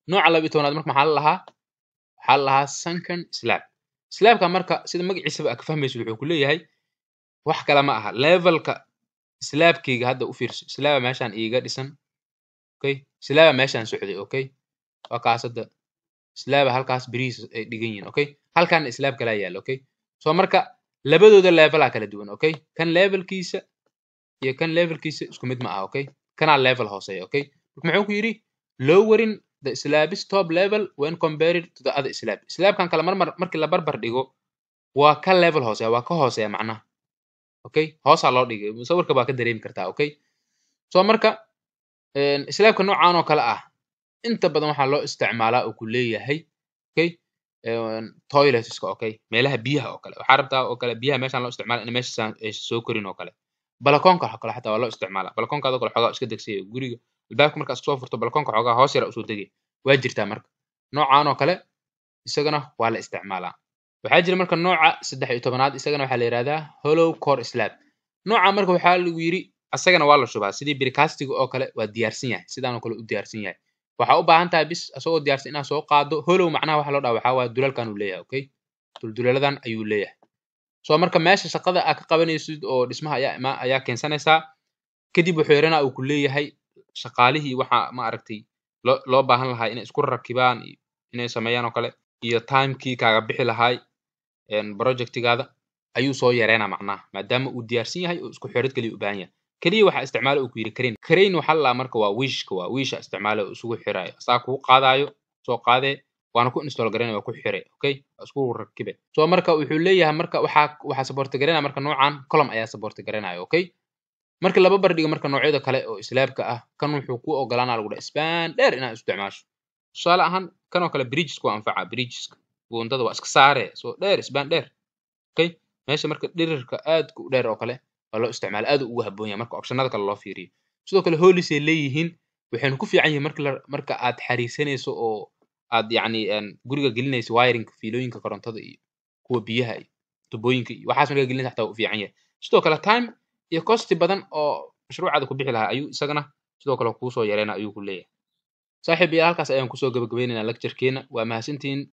Nooca 12aad marka maxaa la lahaa? Waxaa la lahaa sunken slab. Slabka marka, sida magaciisaba aad ka fahmayso, wuxuu ku leeyahay wax kale ma aha levelka slabkayga. Hadda u fiirso, slaba meeshaan iiga dhisan, okay? Slaba meeshaan socday, okay? Waa kaas. Hadda slaba halkaas birihiis ay dhigan yihiin, okay? Halkaana slab kalaa yaalla, okay? So marka labadooda levelaa kala duwan, okay? Kan levelkiisa iyo kan levelkiisa isku mid ma aha, okay? Kanaa level hooseeya, okay? Marka muxuu ku yidhi? Lowering the slab's top level when compared to the other slab. Slabkan kale mar markii la barbar dhigo waa ka level hooseeya, waa ka hooseeya macnaha, okay? Hoosaa loo dhigay, sawirka baa ka dareemi kartaa, okay? So marka slabka noocaan oo kale ah inta badan waxaa loo isticmaalaa oo ku leeyahay, okay, toiletska, okay? Meelaha biyaha oo kale waxaa rabtaa oo kale biyaha meeshaan loo isticmaala in meeshaan ay soo korin oo kale. Balakoonka oo kale xataa waa loo isticmaalaa. Balakoonkaadoo kale xoogaa iska degsaya guriga, albaabka markaa soo furto, balakoonka xoogaa hoos yara usoo degay waa jirtaa. Marka noocaan oo kale isagana waa la isticmaalaa. Waxaa jira marka nooca 13aad, isagana waxaa la yihahdaa hollow core slab. Nooca marka waxaa lagu yidhi asagana waa la shubaa sidii precastiga oo kale, waa diyaarsan yahay, sidaan oo kale u diyaarsan yahay. Waxaa u baahan tahay bis asagoo diyaarsan inaad soo qaado. Hollow macnaha waxa loo dhaha waxaa waaye dulalkan uu leeyahay, okay? Dulduleeladan ayuu leeyahay. So marka meesha shaqada aad ka qabanaysid oo dhismaha ayaa ima ayaa keensanaysaa. Kadib wuxuu yaranaa uu ku leeyahay shaqaalihii waxa ma aragtay loo baahan lahaa inay isku rakibaan iyo inay sameeyaan oo kale iyo timekii kaaga bixi lahaay projectigaada ayuu soo yareynaa macnaha, maadaama uu diyaarsan yahay oo isku xirid kaliya u baahan yahay. Kaliya waxaa isticmaala uu ku yidhi crane. Crane waxaa la lahaa marka waa wiishka, waa wiisha isticmaala oo isugu xiraayo, saa kugu qaadaayo, soo qaadee, waana ku install gareynaya, waa ku xiray, okay? Waa isku rakibe. So marka wuxuu leeyahay marka waxaa support gareynaya marka noocan column ayaa support gareynaya, okay? Marka laba bardhigo marka noocyada kale oo slabka ah, kan wuxuu ku ogolaanaa lagu dhahay span dheer inaad isticmaasho. Tusaale ahaan kan oo kale bridgeska waa anfaca, bridgeska buundada waa iska saare soo dheer, span dheer, okay? Meesha marka dhirirka aadka u dheer oo kale waa loo isticmaala, aad ugu habboon yahay marka optionada kale loo fiiriyo. Sidoo kale holes ay leeyihiin, waxayna ku fiican yihiin marka aad xariisanayso oo aad yacni guriga gelinayso wiring, fiilooyinka korontada iyo kuwa biyaha iyo tubooyinka iyo waxaas markaa gelinaysa xataa waa u fiican yahay. Sidoo kale time iyo cost badan oo mashruucaada ku bixi lahaa ayuu isagana sidoo kale kuusoo yareynaa ayuu ku leeyahay. Saaxiibayaal, halkaas ayaan kusoo gabagabeynaynaa lecture-keena. Waa mahadsantihiin.